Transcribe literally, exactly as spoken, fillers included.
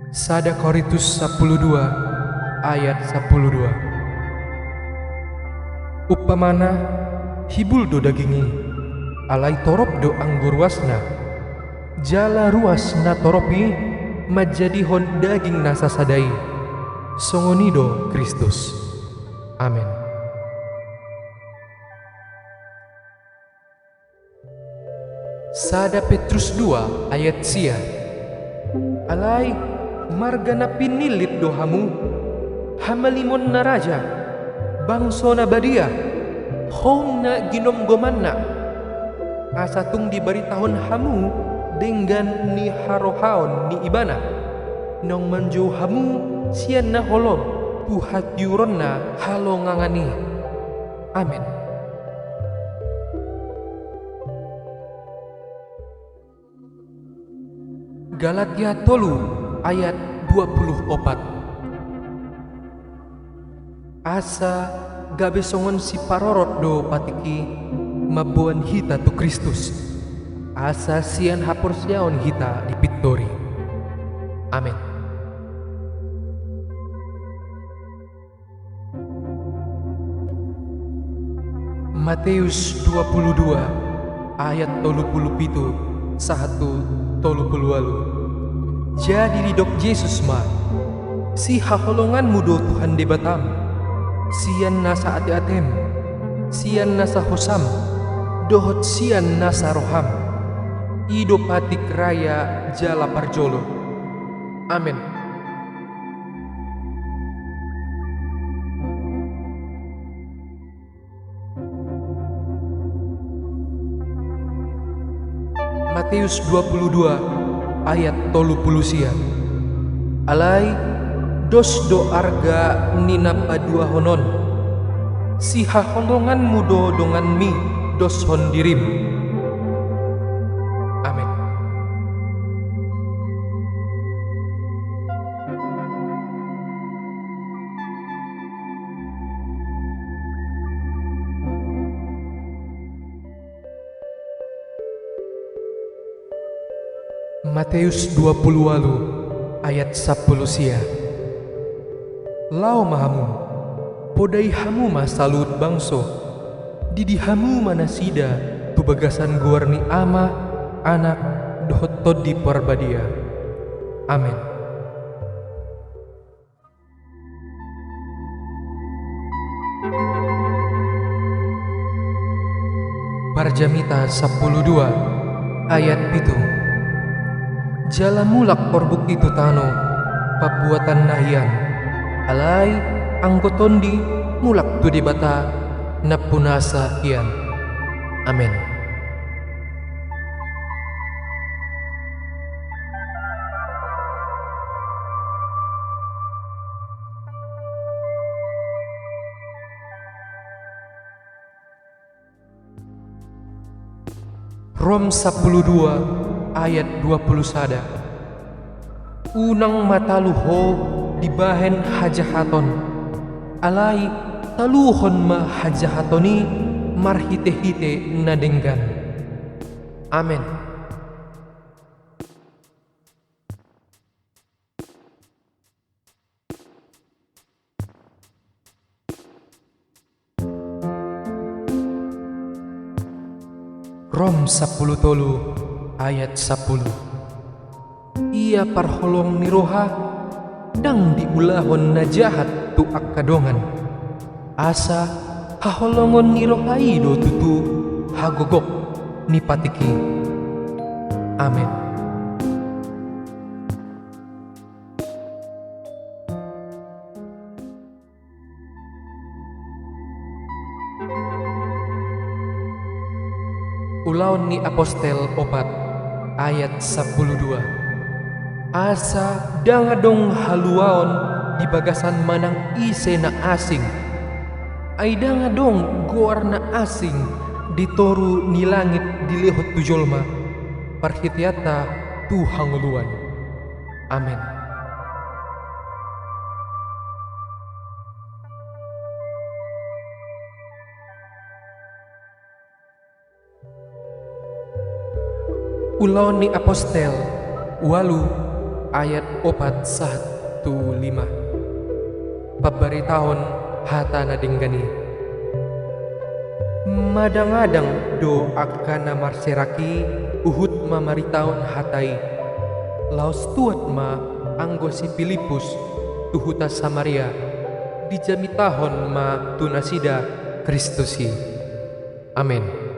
Sada Korintus sampulu dua ayat sampulu dua. Umpamana, hibul do daging i, alai torop do anggo ruasna. Jala ruas na torop i manjadihon daging na sasada i. Songon i do Kristus. Amen. Sada Petrus dua ayat sia. Alai, marga na pinillit do hamu, hamalimon na raja, bangso na badia, houm na ginomgomanna, asa tung dibaritahon hamu denggan ni harohaon ni Ibana, naung manjou hamu sian na holom tu hatiuron na halongangan i. Amen. Galatia tolu ayat dua puluh opat. Asa gabe songon siparorot do patik i mamboan hita tu Kristus, asa sian haporseaon hita dipintori. Amen. Mateus dua puluh dua ayat tolu puluh pitu sahat tu tolu puluh ualu. Jadi didok Jesus ma: Sihaholonganmu do Tuhan Debatam, sian nasa ateatem, sian nasa hosam, dohot sian nasa roham. I do patik raya jala parjolo. Amen. Mateus dua puluh dua ayat tolu puluh sia. Alai, dos do arga ni na paduahon on. Sihaholonganmu do donganmi doshon dirim. Amen. Mateus dua puluh ualu ayat sampulu sia. Laho ma hamu, podai hamu ma saluhut bangso, didi hamu ma nasida tu bagasan goar ni Ama, Anak, dohot Tondi Parbadia. Amen. Parjamita sampulu dua ayat pitu. Jala mulak orbuk i tu tano pambuatanna hian, alai anggo tondi mulak tu Debata nampunasa hian. Amen. Rom sampulu dua ayat dua puluh sada. Unang ma talu ho dibahen hajahaton, alai taluhon ma hajahaton i marhitehite na denggan. Amen. Rom sampulu tolu ayat sampulu. Ia parholong ni roha, ndang diulahon na jahat tu angka dongan, asa haholongon ni roha i do tutu hagogok ni patik i. Amen. Ulaon ni Apostel opat ayat sampulu dua. Asa ndang adong haluaon di bagasan manang ise na asing. Ai ndang adong goar na asing di toru ni langit dilehon tu jolma, parhiteanta tu hangoluan. Amen. Ulaon ni Apostel ualu Ayat opat sahat tu lima. Pambaritahon hata na denggan i. Madangadang do angka na marserak i huhut mamaritahon hata i. Laos tuat ma anggo si Pilippus tu huta Samaria, dijamitahon ma tu nasida Kristus i. Amen.